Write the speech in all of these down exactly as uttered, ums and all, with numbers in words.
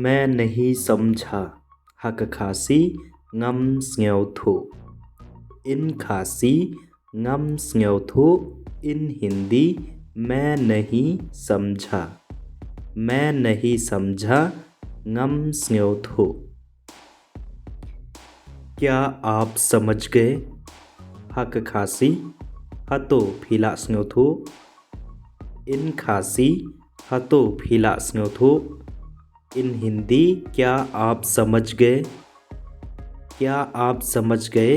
मैं नहीं समझा. Ha ka Khasi, ngam sngewthuh. In Khasi, ngam sngewthuh. In Hindi, मैं नहीं समझा. मैं नहीं समझा, ngam sngewthuh. क्या आप समझ गए? Ha ka Khasi, hato phi la sngewthuh? In Khasi, hato phi la sngewthuh? In Hindi, क्या आप समझ गए? क्या आप समझ गए?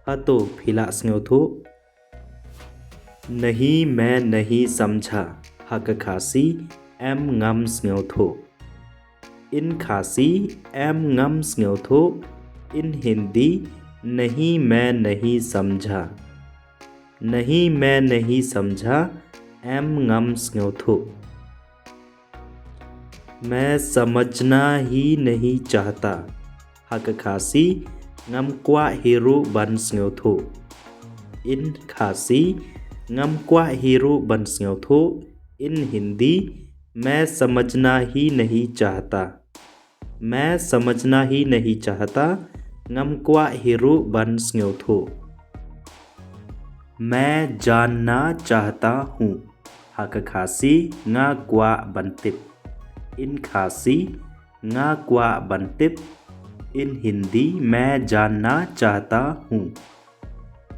Hato phi la sngewthuh? नहीं, मैं नहीं समझा. Ha ka Khasi, em ngam sngewthuh. In Khasi, em ngam sngewthuh. In Hindi, नहीं, मैं नहीं समझा. नहीं, मैं नहीं समझा, em ngam sngewthuh. मैं समझना ही नहीं चाहता. Ha ka Khasi, ngam kwah hi ruh ban sngewthuh. In Khasi, ngam kwah hi ruh ban sngewthuh. In Hindi, मैं समझना ही नहीं चाहता. मैं समझना ही नहीं चाहता, ngam kwah hi ruh ban sngewthuh. मैं जानना चाहता हूँ. Ha ka Khasi, nga kwah ban tip. In Khasi, nga kwah ban tip. In Hindi, मैं जानना चाहता हूँ.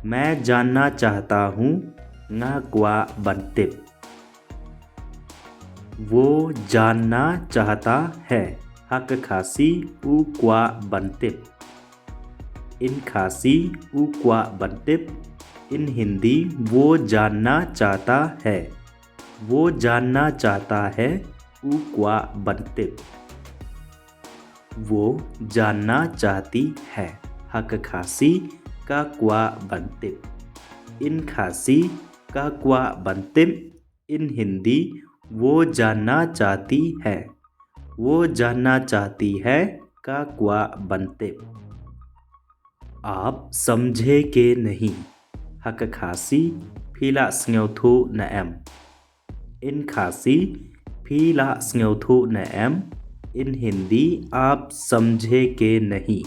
मैं जानना चाहता हूँ, nga kwah ban tip. वो जानना चाहता है. Ha ka Khasi, u kwah ban tip. In Khasi, u kwah ban tip. In Hindi, वो जानना चाहता है. वो जानना चाहता है, u kwah ban tip. वो जानना चाहती है. Ha ka Khasi, ka kwah ban tip. In Khasi, ka kwah ban tip. In Hindi, वो जानना चाहती है. वो जानना चाहती है, ka kwah ban tip. आप समझे के नहीं? Ha ka Khasi, phi la sngewthuh ne em? In Khasi, phi la sngewthuh ne em? In Hindi, आप समझे के नहीं?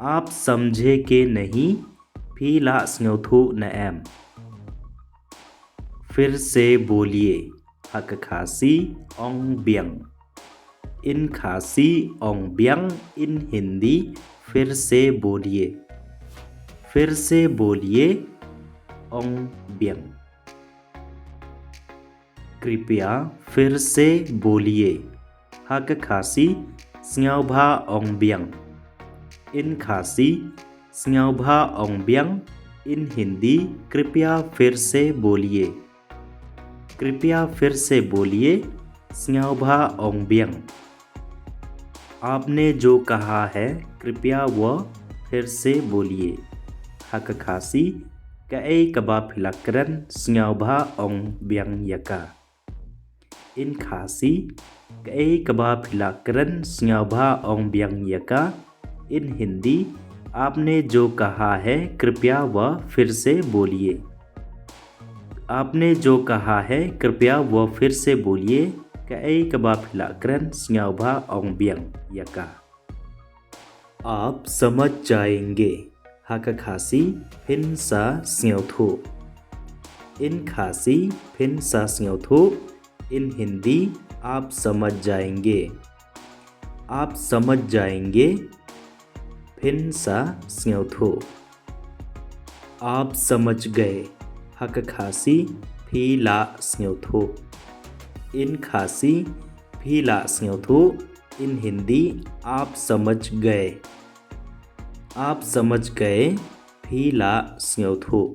आप समझे के नहीं? Phi la sngewthuh ne em? फिर से बोलिए. Ha ka Khasi, ong biang. In Khasi, ong biang. In Hindi, फिर से बोलिए. फिर से बोलिए, ong biang. कृपया फिर से बोलिए. Ha ka Khasi, sngewbha ong biang. In Khasi, sngewbha ong biang. In Hindi, कृपया फिर से बोलिए. कृपया फिर से बोलिए, sngewbha ong biang. आपने जो कहा है, कृपया वह फिर से बोलिए. Ha ka Khasi, kaei kaba phi la kren, sngewbha ong biang ïa ka. In Khasi, kaei kaba phi la kren, sngewbha ong biang ïa ka. In Hindi, आपने जो कहा है, कृपया वह फिर से बोलिए. आपने जो कहा है, कृपया वह फिर से बोलिए. Kaei kaba phi la kren, sngewbha ong biang ïa ka. आप समझ जाएंगे. Ha ka Khasi, phin sa sngewthuh. In Khasi, phin sa sngewthuh. In Hindi, आप समझ जाएंगे. आप समझ जाएंगे. Phin sa sngewthuh. आप समझ गए. Ha ka Khasi, phi la sngewthuh. In Khasi, phi la sngewthuh. In Hindi, आप समझ गए. आप समझ गए, phi la sngewthuh.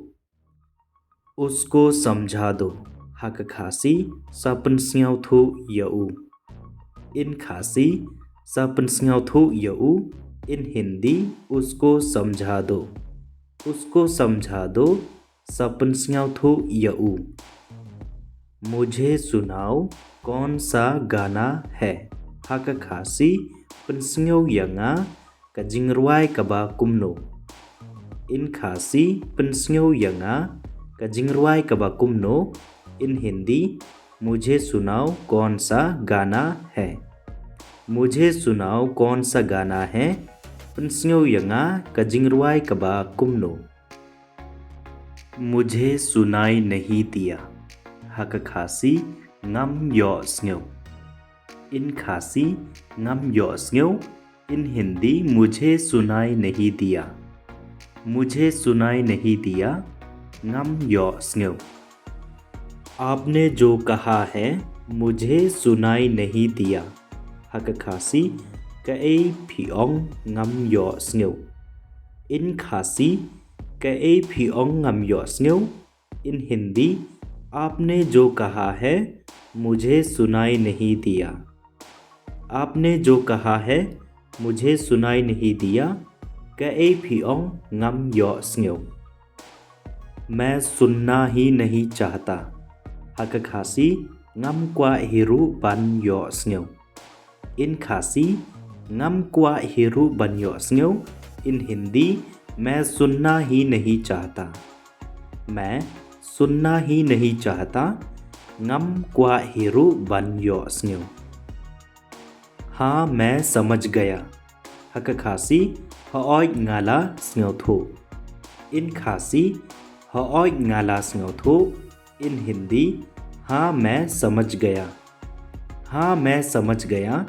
उसको समझा दो. Ha ka Khasi, sa pynsngewthuh ïa u. In Khasi, sa pynsngewthuh ïa u. In Hindi, उसको समझा दो. उसको समझा दो, sa pynsngewthuh ïa u. मुझे सुनाओ, कौन सा गाना है? Ha ka Khasi, pynsngew ïa nga, ka jingrwai kaba kumno. In Khasi, pynsngew ïa nga, ka jingrwai kaba kumno. In Hindi, मुझे सुनाओ, कौन सा गाना है? Mujhe sunao kaun sa gana hai. Pynsngew ïa nga ka jingrwai kaba kumno. Mujhe sunai nahi diya. Ha ka Khasi, ngam ïohsngew. In Khasi, ngam ïohsngew. In Hindi, mujhe sunai nahi diya. Mujhe sunai nahi diya. Ngam ïohsngew. Aapne jo kaha hai, mujhe sunai nahi diya. Ha ka Khasi, kaei phi ong ngam ïohsngew. In Khasi, kaei phi ong ngam ïohsngew. In Hindi, aapne jo kaha hai, mujhe sunai nahi diya. Aapne jo kaha hai, mujhe sunai nahi diya. Kaei phi ong ngam ïohsngew. Main sunna hi nahi chahta. Ha ka Khasi, ngam kwah hi ruh ban ïohsngew. In Khasi, ngam kwah hi ruh ban ïohsngew. In Hindi, main sunna hi nahi chahta. Main sunna hi nahi chahta. Ngam kwah hi ruh ban ïohsngew. Haan, main samajh gaya. Ha ka Khasi, hooid nga la sngewthuh. In Khasi, hooid nga la sngewthuh. In Hindi, haan main samajh gaya. Haan main samajh gaya.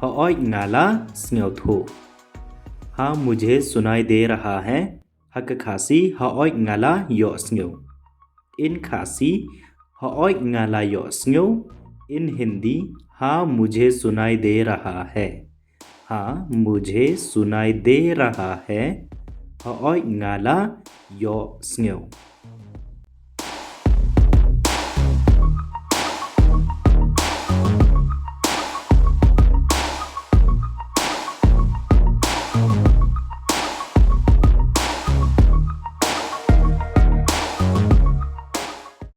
Hooid nga la sngewthuh. Haan mujhe sunai de raha hai. Ha ka Khasi, hooid nga la ïohsngew. In Khasi, hooid nga la ïohsngew. In Hindi, haan mujhe sunai de raha hai. Haan mujhe sunai de raha hai. Hooid nga la ïohsngew.